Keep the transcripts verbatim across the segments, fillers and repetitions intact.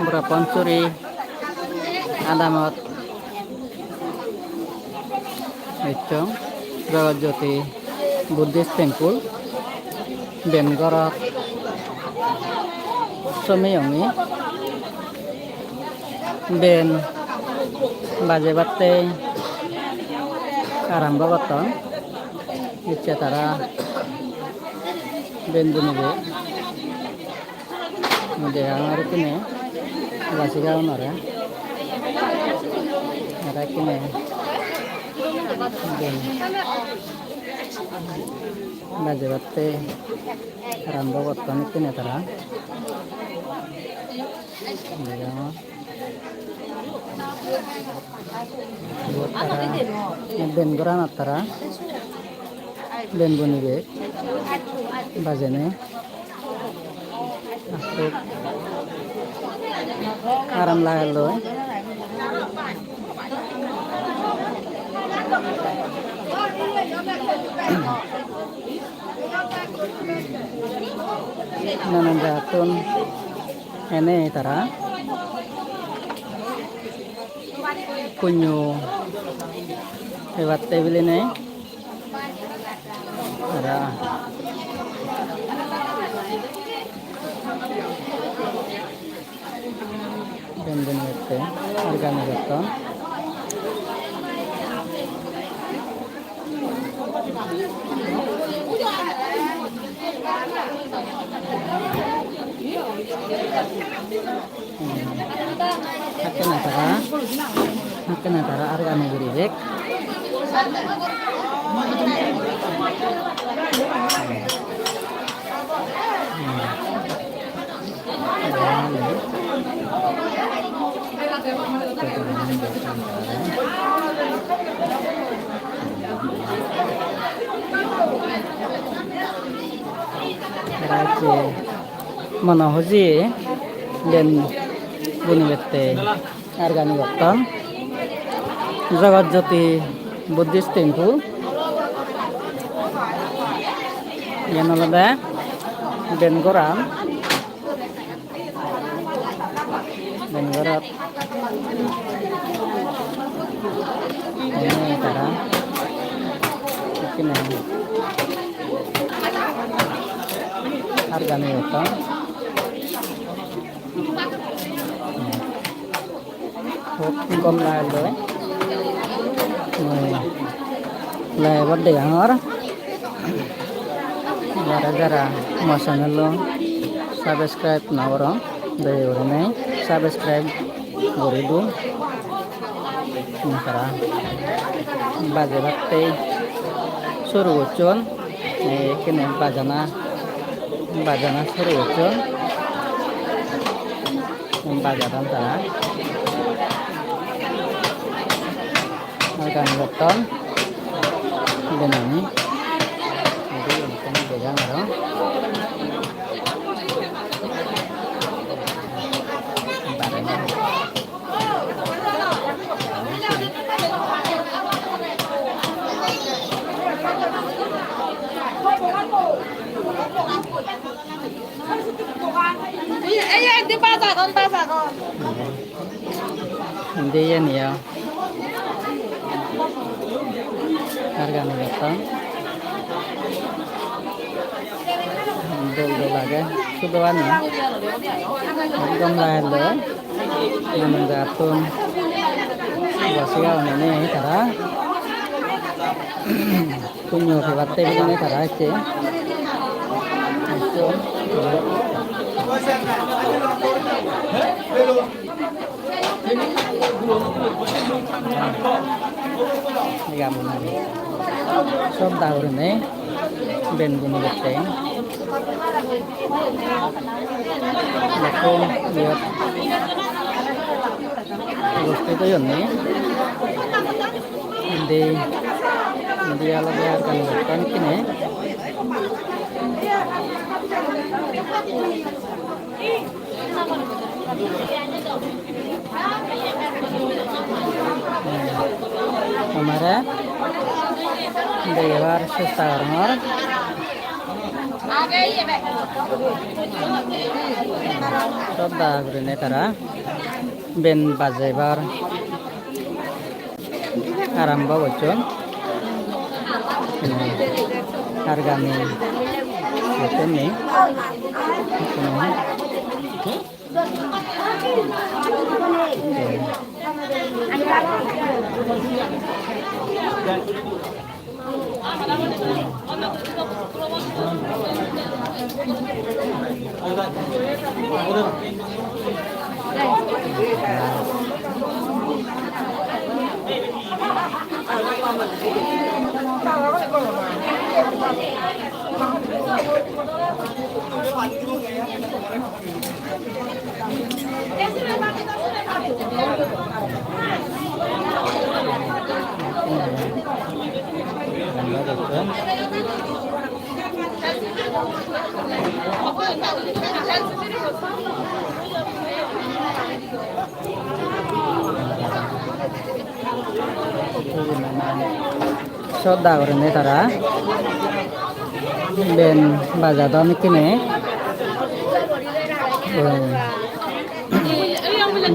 Bora Pansuri adamot ecchong, Jagat Jyoti Buddhist Temple, ben gorot someyonge, ben bajebatte arambo gotton. Ecche tara ben bunibo. Mui degongor ekkene basigaunore. Aro ekkene ben bajebatte arambo gotton ekkene tara. Degongor. Iyot tara ben goranot tara ben bunibe bajene. Aram lagelloi. Nanan jagattun ene tara punyo hebatte bilinei tara ben bunibatte organi gotton. Hmm. Hakkene tara, hakkene tara organi guribek. Hmm. Tara ecche mono hujiye ben bunibatte organi gotton. Jagat Jyoti Buddhist Temple. Iyen olode ben goran. Ben gorot. Ene tara. Ekkene organi gotton. Hub gom lagelloi. Mui live-ot degongor. Jara jara mo channel-o subscribe no goron, doye gurinei subscribe guri dun. Tara bajebatte suru gocchon. Ei ekkene bajana, bajana suru gocchon. Bajadon tara. Organi gotton. Benani. Indi ekkan degong aro. Ei, ei, indi baj agon, baj agon. Indi iyeni yo. Organi gotton. Dol dol age sudoani. Ekdom lagelloi. Nanan jagattun basigaun ene tara. Punyo pebatte bilinei tara ecche. Sodda gurinei ben buni gotte. Bekku iyot. Ubosthit oyonni. Indi, indi olode organi gotton ekkene. Tomare degebar chesta gorongor. Sodda gurinei tara ben bajebar arombo gocchon. Argani gocchon ni. Sodda gurinei tara ben bajadon ikkine.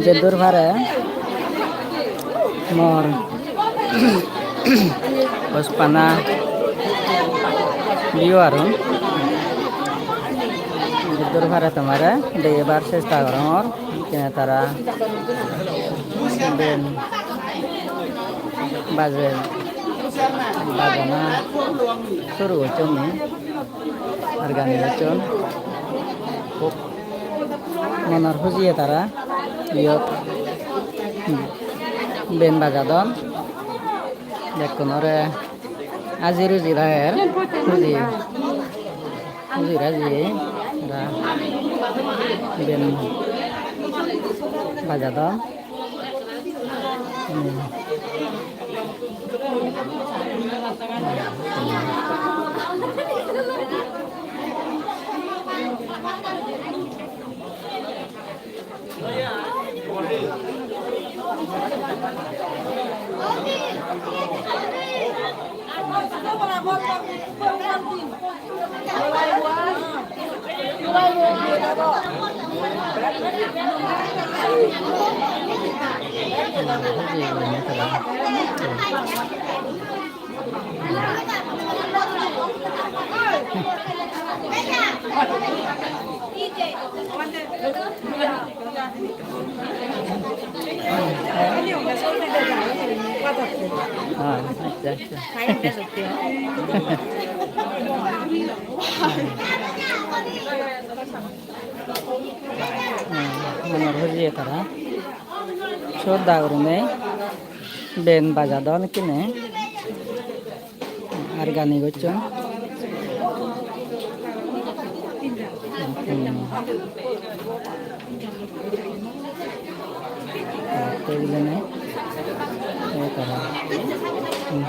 Jeddur pare mor hospana viewer-un, jeddur pare tomare degebar chesta gorongor. Ikkine tara ben baje, bajana suru gocchon ni, argani gocchon. Hub monor hujiye tara iyot ben bajadon. Bekkunore aji ruji rager, huji, huji raji ra ben bajadon. Hmm. Ah, accha, accha. Hmm, monor hujiye tara. Sodda gurinei ben bajadon ikkine. Argani gocchon. Hmm. Tebile nei. Ei tara. Hmm. Hmm.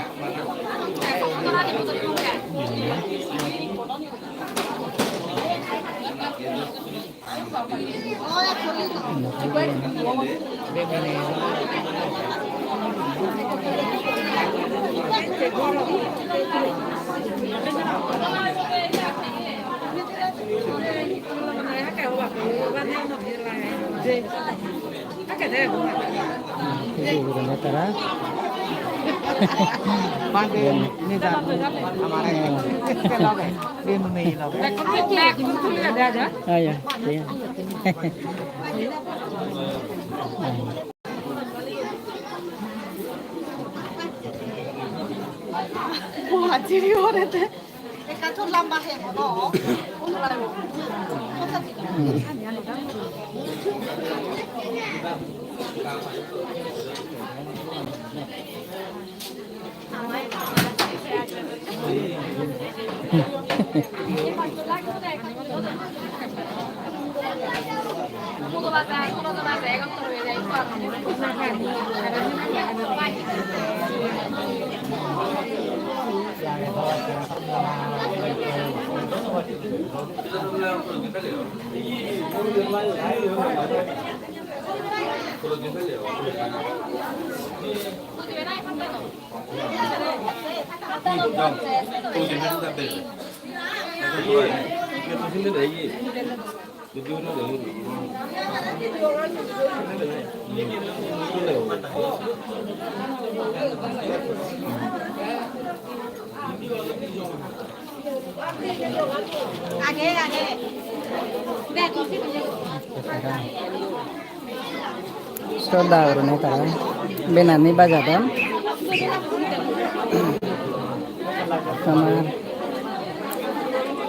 Huji gurinei tara. Bhante, nidar, amare, loge, bemuni loge. Ah, ya, ya. Guwahati ore te. Sroddha gurinei tara benani bajadon. Tomar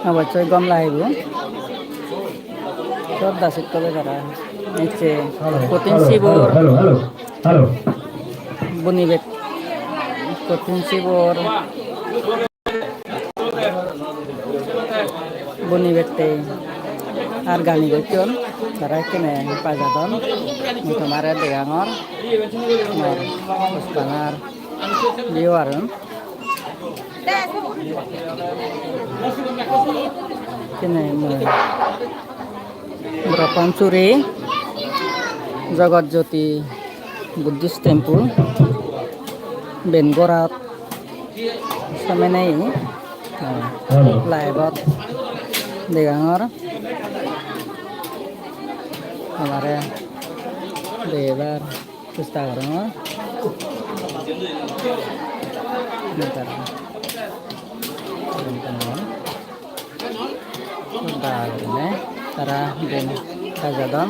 obossoi gom lagibo. Sroddha sittole tara ecche Kothin Sibor. Hello, hello, hello, hello. Buni bek Kothin Sibor. Buni bette ar gani gocchon, tara ekkene bajadon. Mui tomare degangor mor hostanar viewer-un. Ekkene mui Bropan Suri Jagat Jyoti Buddhist Temple, ben gorat samnedi, ah, live-ot degangor. Amare debar chesta gorongor. Neta. Sroddha gurinei tara iben sajadon.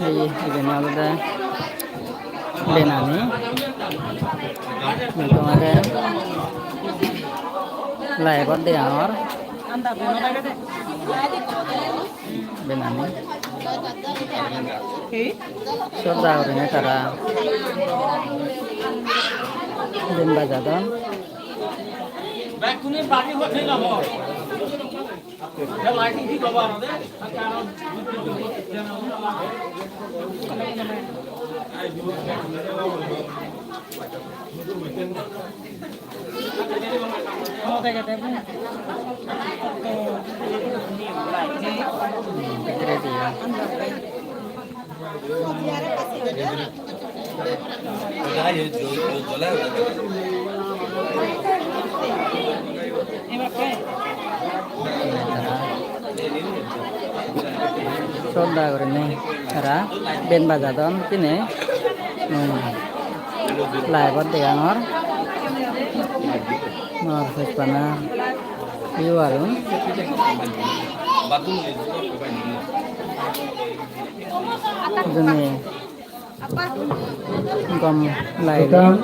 Ei, iben olode benani. Mui tomare live-ot degongor. Benani. Sroddha gurinei tara ben bajadon. Sroddha gurinei tara ben bajadon tine. Hmm. Live-ot degangor. Mor hostanar viewer-un. Juni gom like, ekkan,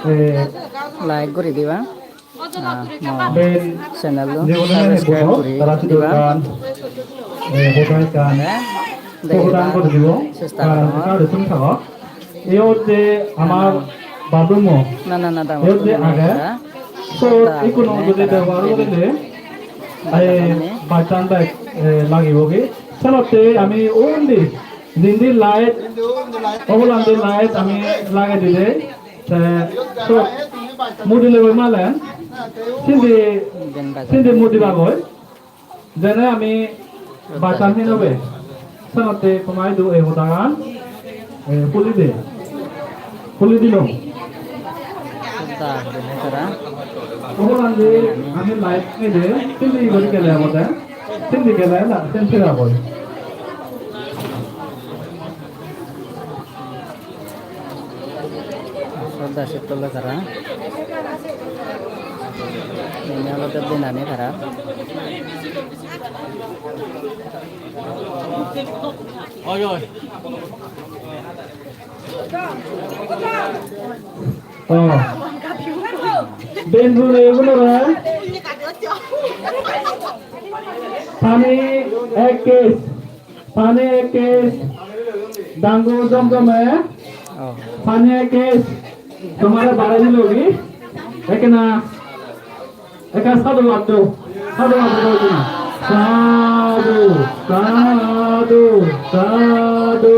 eh, like guri diba. Ah, mo ben channel-o je bole nai subscribe bono, guri tara sidu diba. Ekkan, eh, bodo ekkan, eh, degibar guri dibo, chesta gorongor. Iyot je amar bathroom-o, na, na, na, iyot je age, siyot ikkuno jodi bebohar gorile, eh, by chance bag, eh, lagibogi. Senotte ami undi, jindi light, obolandi light ami lagei dide, te siyot mudi loi malen, sindi, sindi mudi bagoi. Jene ami bachan hin hobe, senotte tomaidu ei hodagan, eh, huli de, huli dilung. Sroddha gurinei tara. Obolandi ami live nide, sindi guri gele obode, sindi gele na, sen sira boi. Sroddha sittole tara. Iyeni olode benani tara. Oi, oi. Oh. Ben hure gunore. Pani ek case. Pani ek case, dangu jomjome. Oh. Pani ek case, tomare bare dilogi. Ekkena, ekka sadhu bad do, sadhu bad do ekkena. Sadhu, sadhu, sadhu.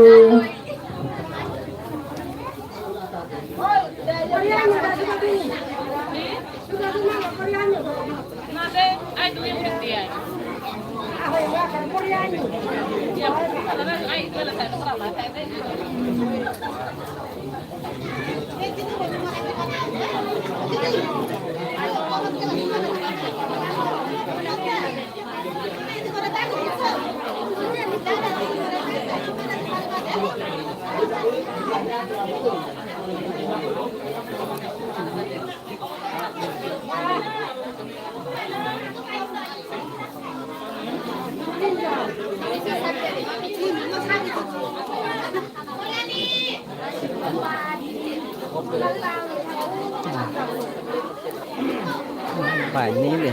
Pai ni de.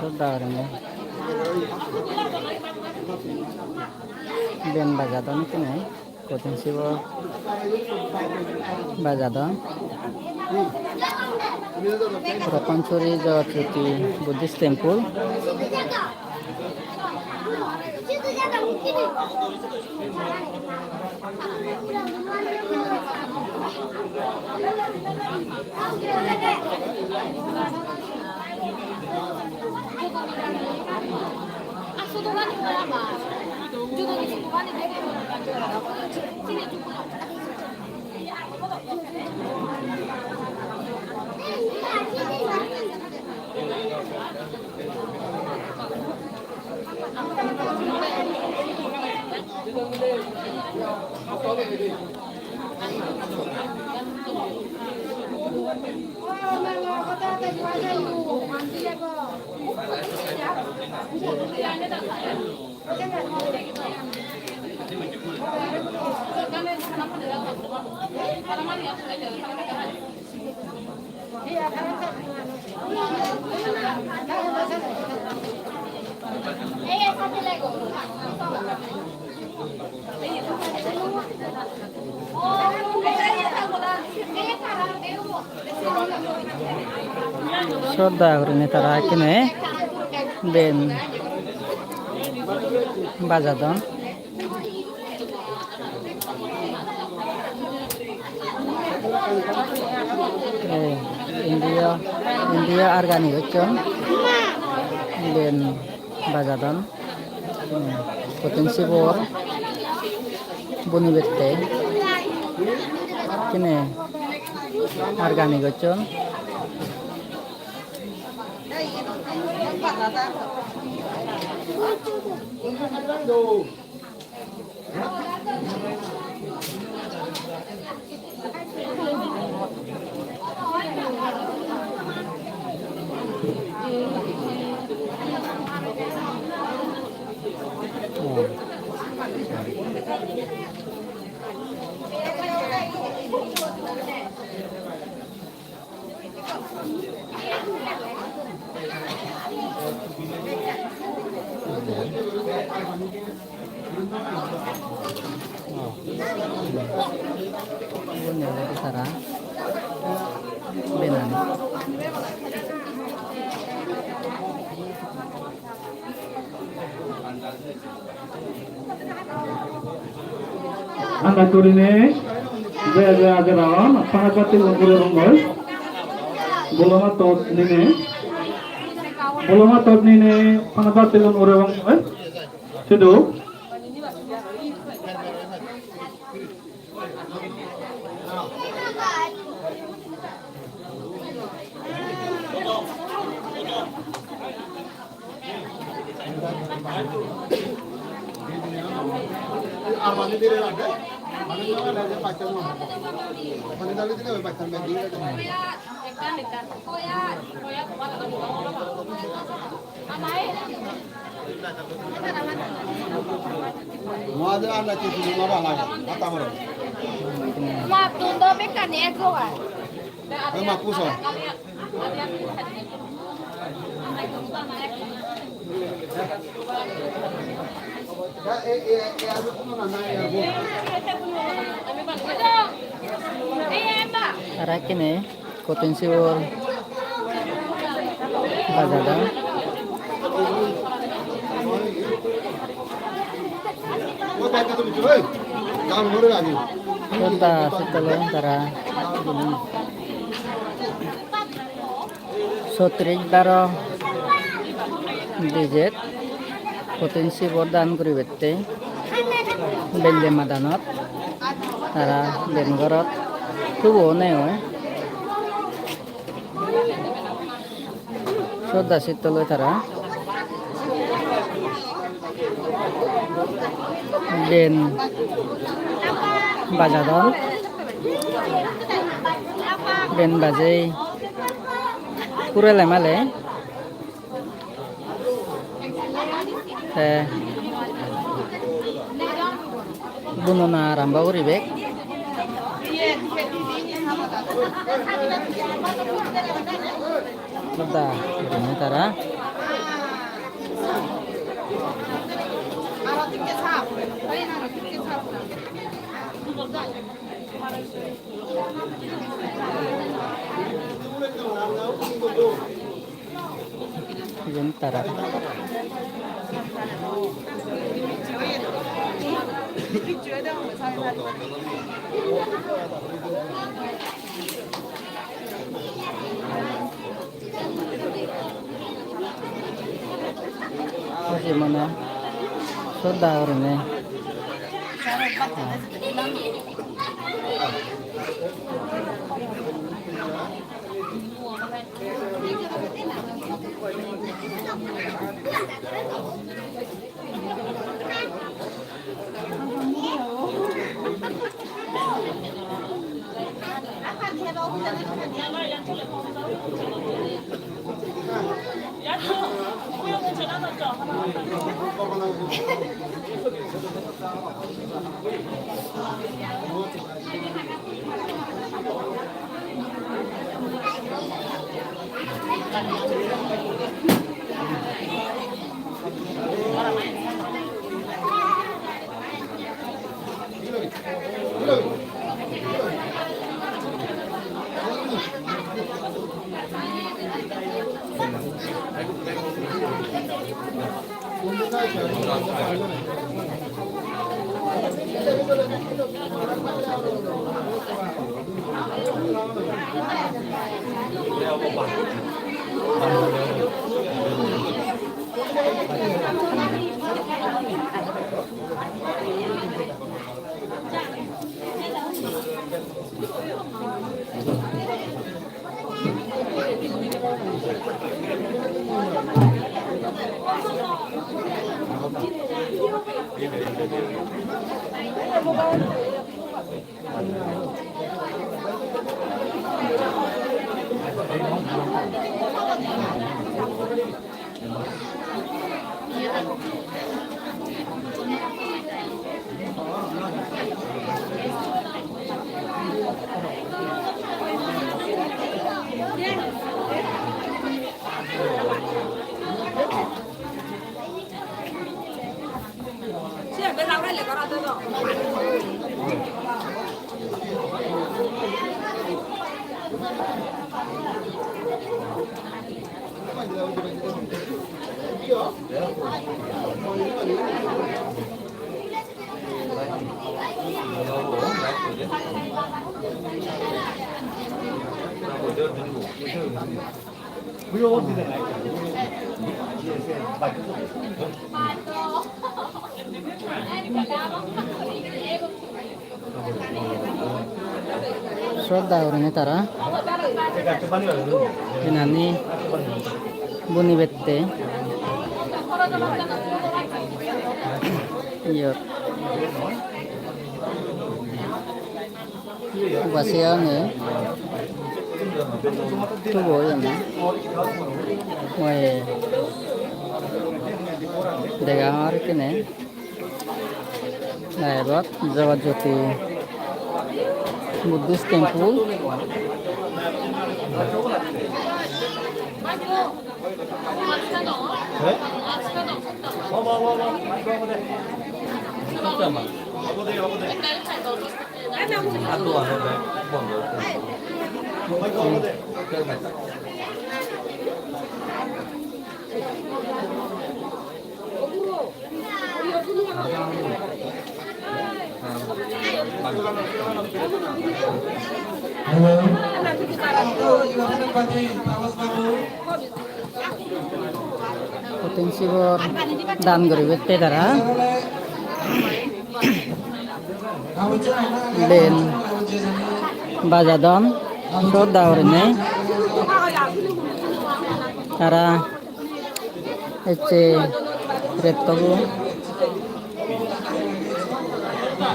Sodda gurinei ben bajadon ekkene, coaching sibor bajadon. Ropanchori Jagatroti Buddhist Temple. Sodda gurinei tara ekkene ben bajadon. Ei, indi o, indi o argani gocchon. Ben bajadon. Hmm, coaching sibor buni bette. Kine argani gocchon. Uboni olode tara benani. Andak gurinei je je ajer agon, pranabhati gun guri rongoi. Boloma tot ninei, boloma tot ninei pranabhati gun guri rongoi. Sidu. Mattun do bekkani ek jogar. Ei ma puso. Tara ekkene kothin sibor bajadon. Sodda settoloi tara. Sotris baro dijet kothin sibor dan guribatte belle madanot tara den gorot tubo onegoi. Sodda settoloi tara den bajadon, den bajei purele male te bunona arambo guribek. Hoda gurinei tara. Iyen tara. Hoji mone sodda gurinei. Sodda gurinei tara hinani bunibette iyot. Basiya ane tubo oyone. Mui degongor ekkene. Ebot Jagat Jyoti Buddhist Temple. Protein sibor dan guribatte tara ben bajadon, sot da gurinei tara ecche rettobo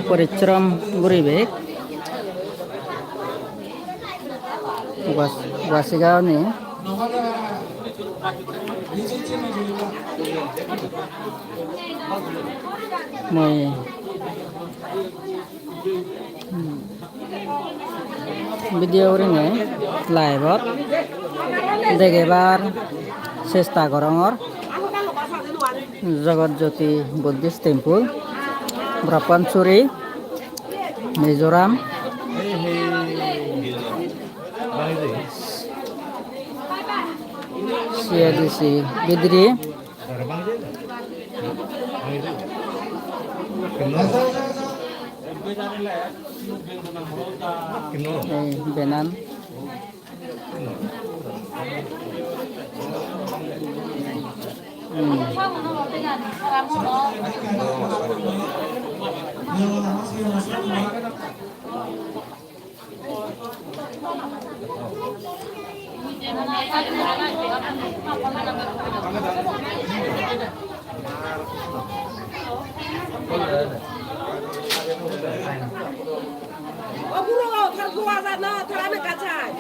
porishrom guribek. Uas-, uasiga oni. Mui, hmm, video gurinei live-ot degebar chesta gorongor. Jagat Jyoti Buddhist Temple, Barapansury, Mizoram. C A D C bidire. Ei benan. Hmm. O guro, tar guro aja na, tar ame kachai.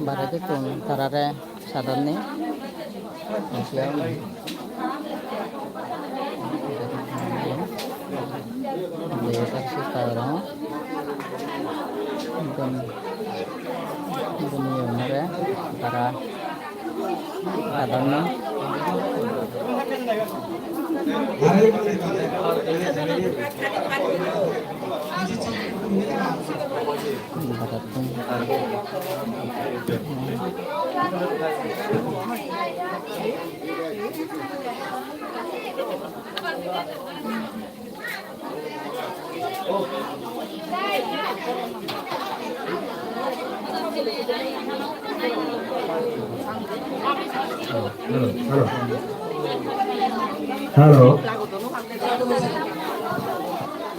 Baredi tun tarare sadonni. Igun, igun ye honore tara sadonni. Hello. Hello.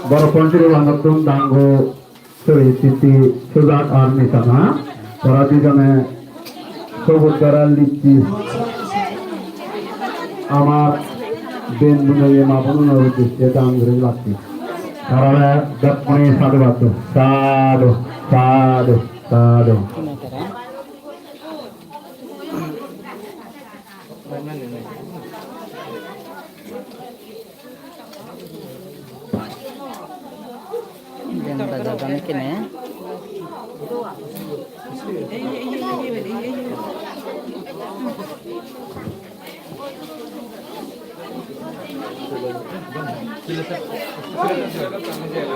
Barapansury wanottun dangu. Suri Siti Sujak ar Nisana, tara dijone sobut gara licchi amar ben bunoye ma bonunor uddecche dan guri lacche. Tarare bekkune sadhubad do. Sadhu, sadhu, sadhu. Iben bajadon ekkene.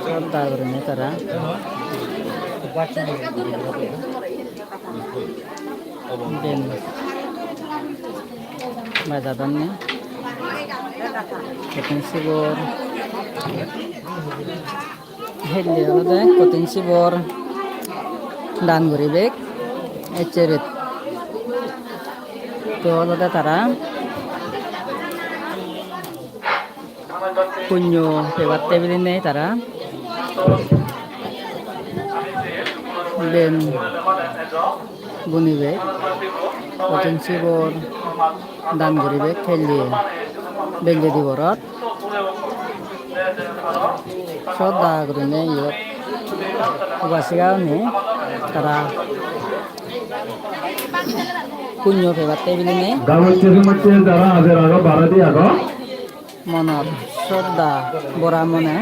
Sodda gurinei tara. Iben bajadonne. Protein sibor. Helle olode protein sibor dan guribek. Ecche ret. To olode tara punyo pebatte bilinei tara. Iben Gunibek, kothin sibor dan guribek helle belle diborot. Sodda gurinei iyot ubasigagune tara punyo pebatte bilinei. Gabotte simotte jara ajer ago, baredi ago. Monor sodda bora mone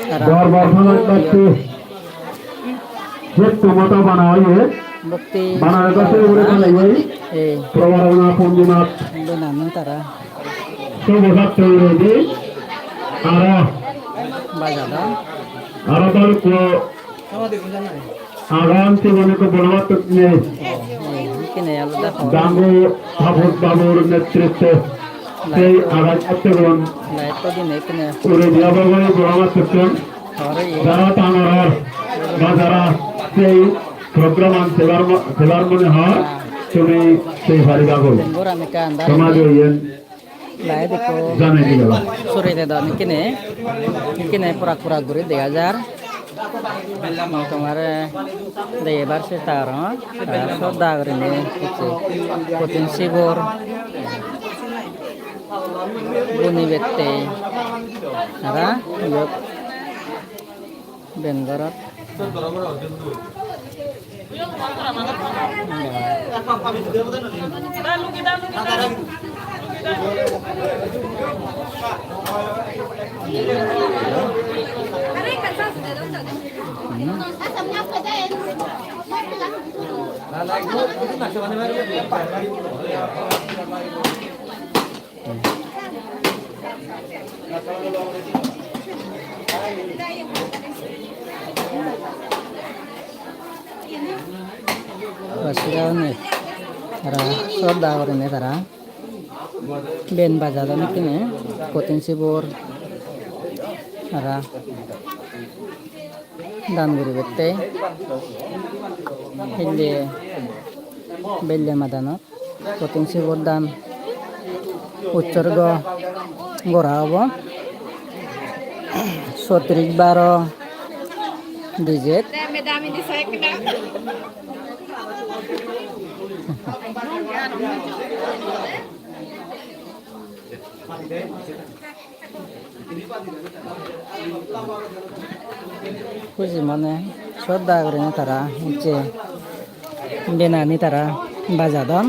tara. Bor bor phanot batti. Hetto mata bana oye. Bokti bana oye, bokti ugure bana oye. Ei. Probarona pundimat. Benani tara. Sobo satto ugure di. Aro. Bajadon. Aro balukko. Agon, sigun ekko bonobattut nei. Ei, kene alada hor. Dangu Habus Babur netritte sei agon attegun. Light to dine kene. Ure diya bagoi bonobattuttun. Hor ei. Jara tangaror ba jara sei program an sebar mo-, sebar mone hor, tumi sei pariba goi. Goran ekka andar. Tomar oye. Light ekko janai di gelo. Suri dedon ikkine, ikkine purak purak guri dega jar. Mui tomare degebar chesta gorongor. Tara sodda gurinei ecche kothin sibor gunibette tara iyot. Ben gorot. Basira une tara sodda gurinei tara ben bajadon ikkine, kothin sibor tara dan guribatte hille belle madanot. Kothin sibor dan utsorgo gora obo. Sotris baro dijet. Huji mone sodda gurinei tara ecche benani tara bajadon.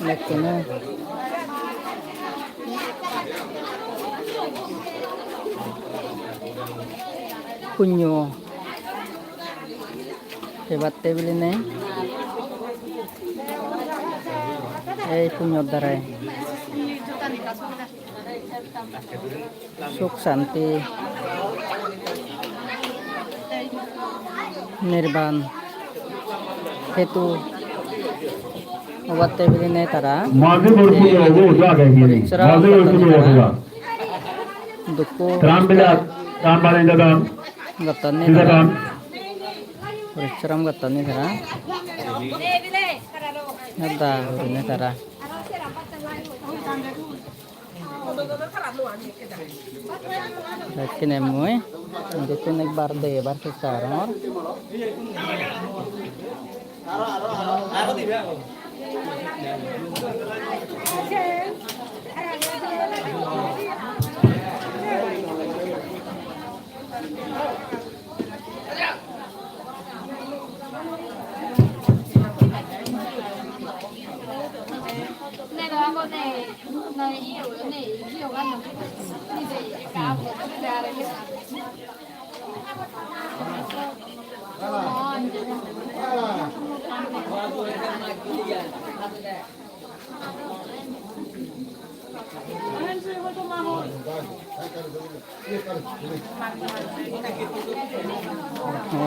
Bekkune punyo pebatte bilinei ei punyor darai suk santi nirban hetu obatte bilinei tara. Mazi bor pujo obo, ujo age hini. Mazi bor pujo obo. Dukko. Tram bilat, tram balen jadon. Gotton ni tara. Porisorom gotton ni tara. Nada gurinei tara. Ekkene mui idukkun ekbar degebar chesta gorongor.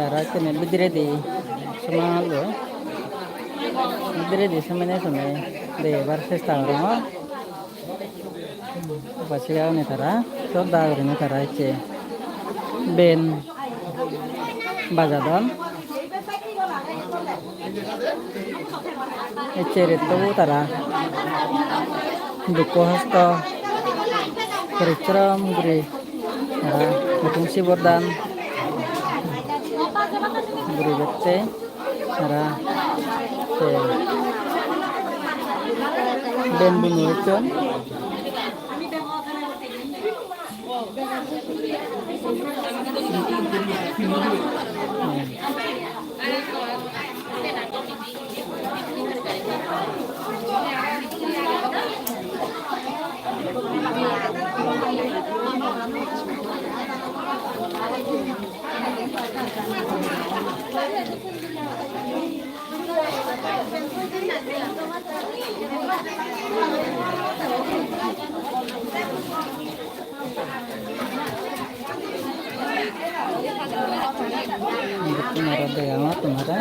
Aro ekkene bidiredi somalo, bidiredi somene somene degebar chesta gorongor. Basiya gune tara, sodda gurinei tara ecche ben bajadon. Ecche rettobo tara dukko hosto porishrom guri Tara kothin sibor dan guribatte tara se ben bini ecchon. Iyot mui aro degongor tomare.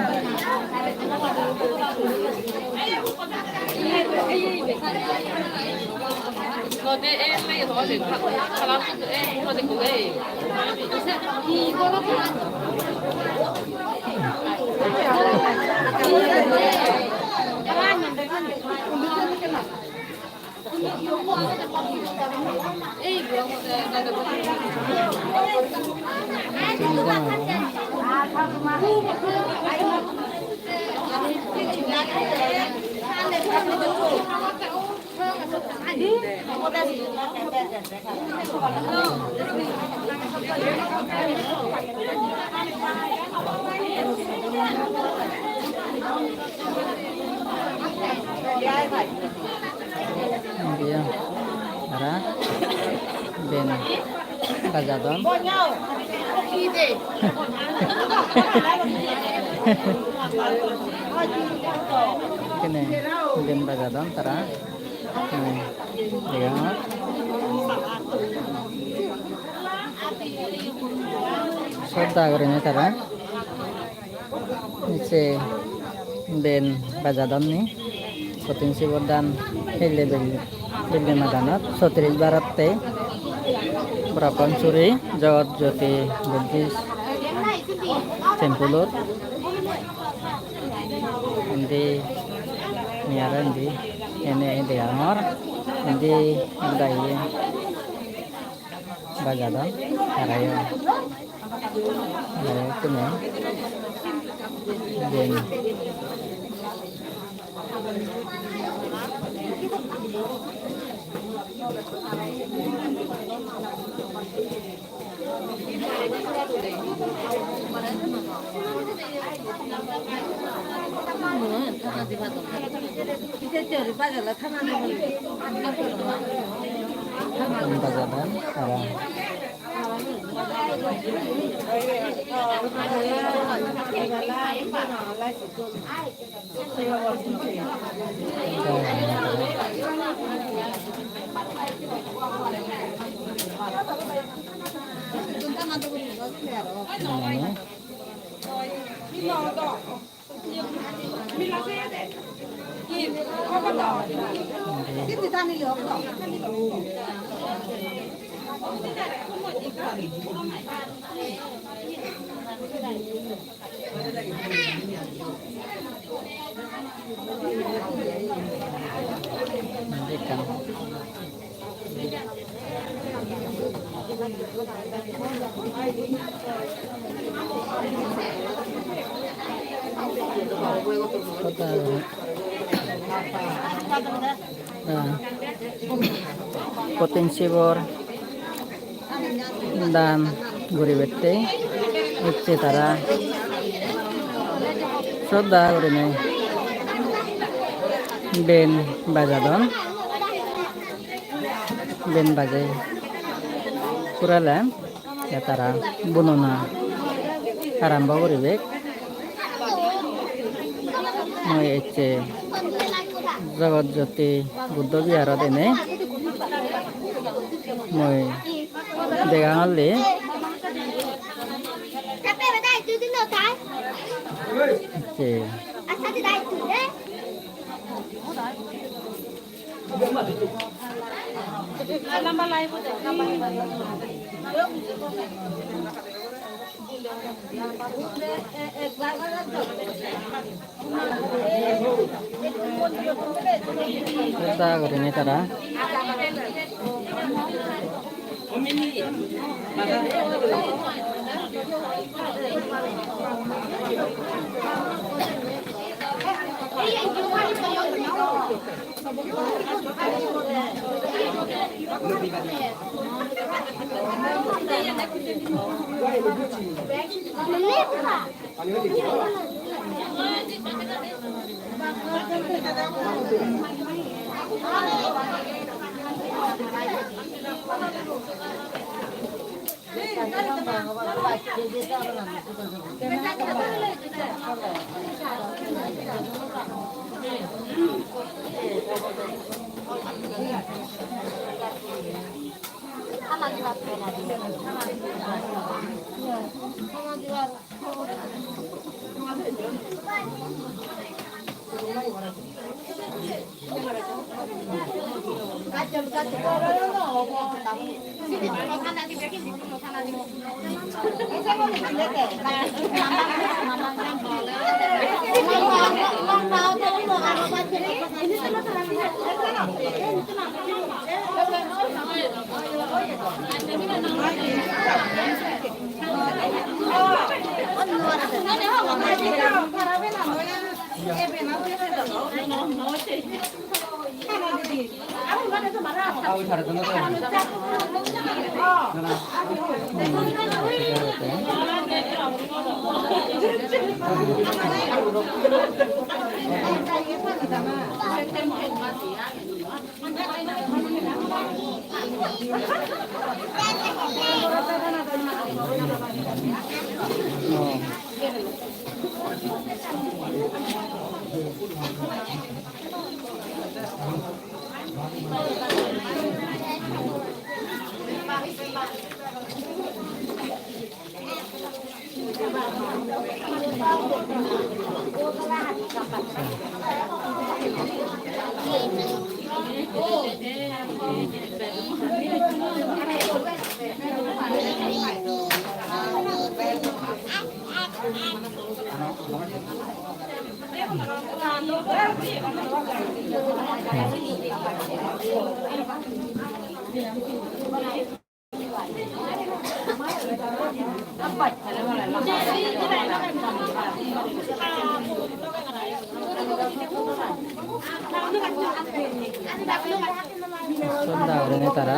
Indi tara ben bajadon. Ekkene ben bajadon tara. Hmm, degongor. Sodda gurinei tara. Ecche ben bajadonni, kothin sibor dan hille bel-, belle madanot, sotris barotte, Borapansury Jagat Jyoti Buddhist Temple-ot. Indi mui aro indi ene degongor, indi ekdagi bajadon tarayo. Aro ekkune ben. Bajadon aro. Kothin sibor dan guribatte ecche tara sodda gurinei ben bajadon. Ben bajei purele te tara bunona arambo guribek. Mui ecche Jagat Jyoti Buddho Viharot ene mui degangor le ecche. Sodda gurinei tara. Sunda gurinei tara.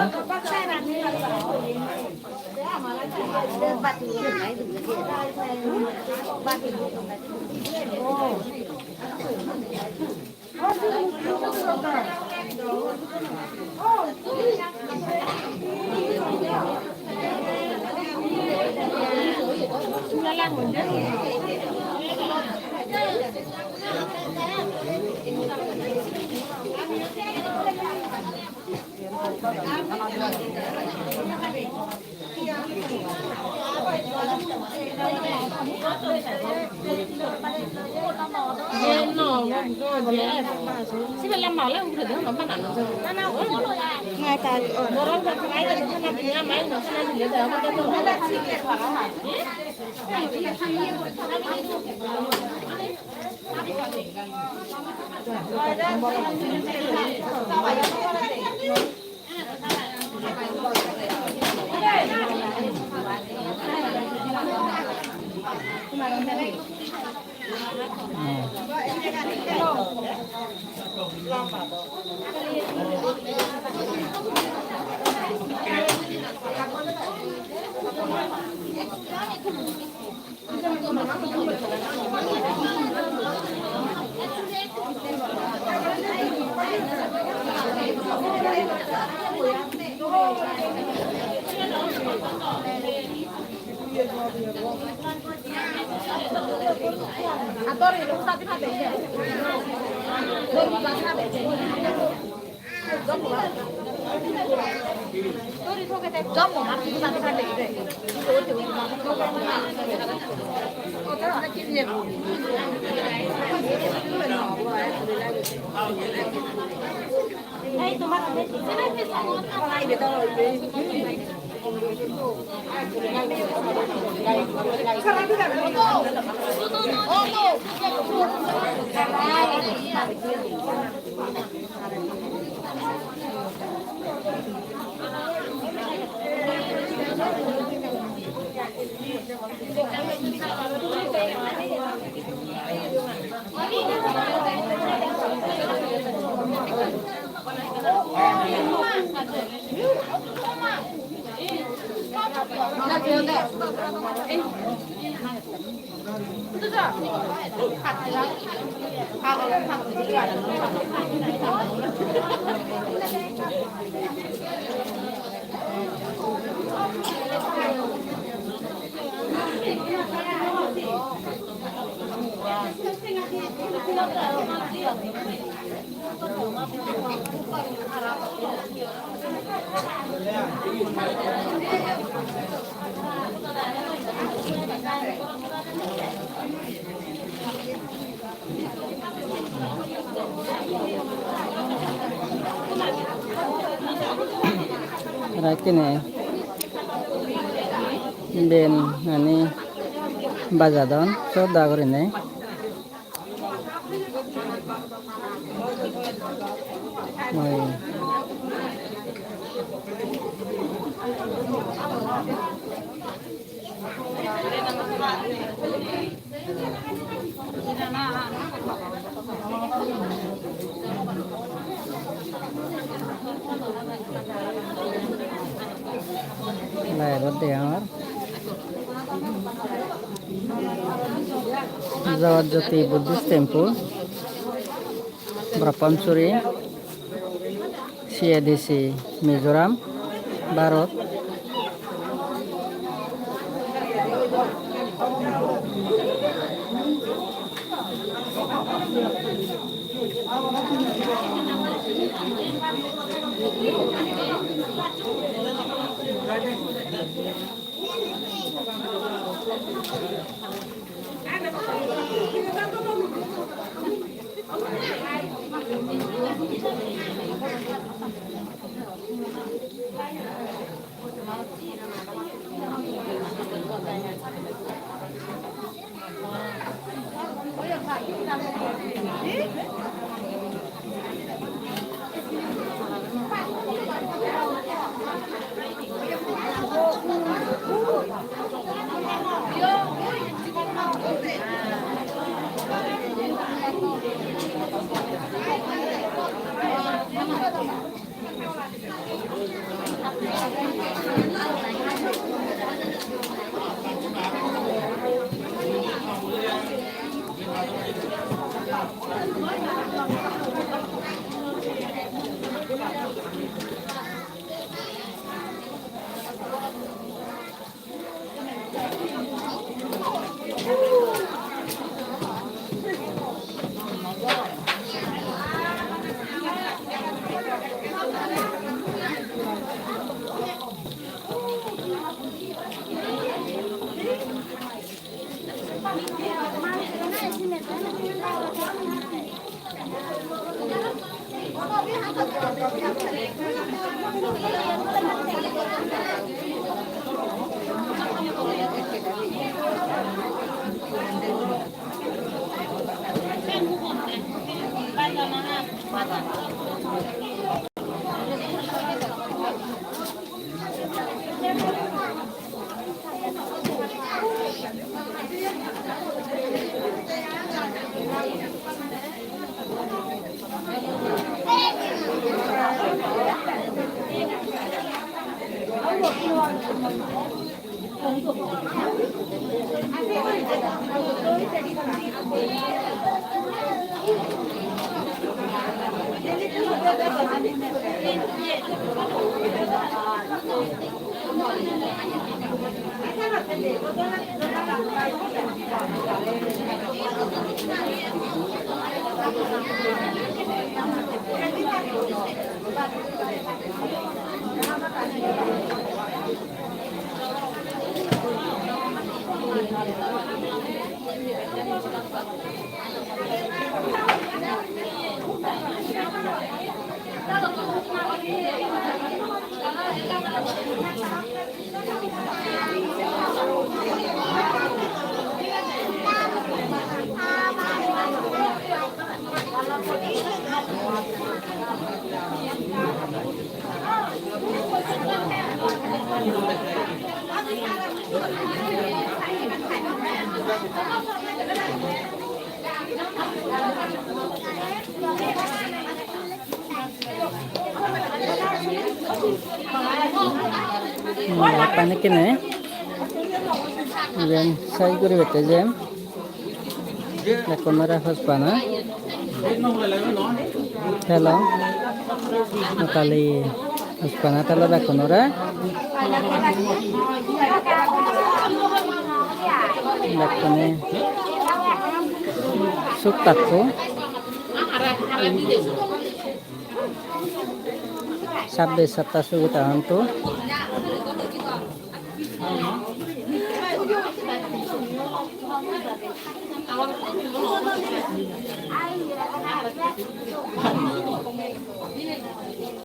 Rakkene ben ani bajadon soda gurinei. Oi. Live-ot degongor. Jawat Jyoti Buddhist Temple, Brahmachari, C A D C, Mizoram, Bharot. Hmm, pani kine. Iben size guri bette jem. Bekkunore hospana. Telo. Tali hospana telo bekkunore. Bekkune suk takko. Sabbe satta sugita hontu.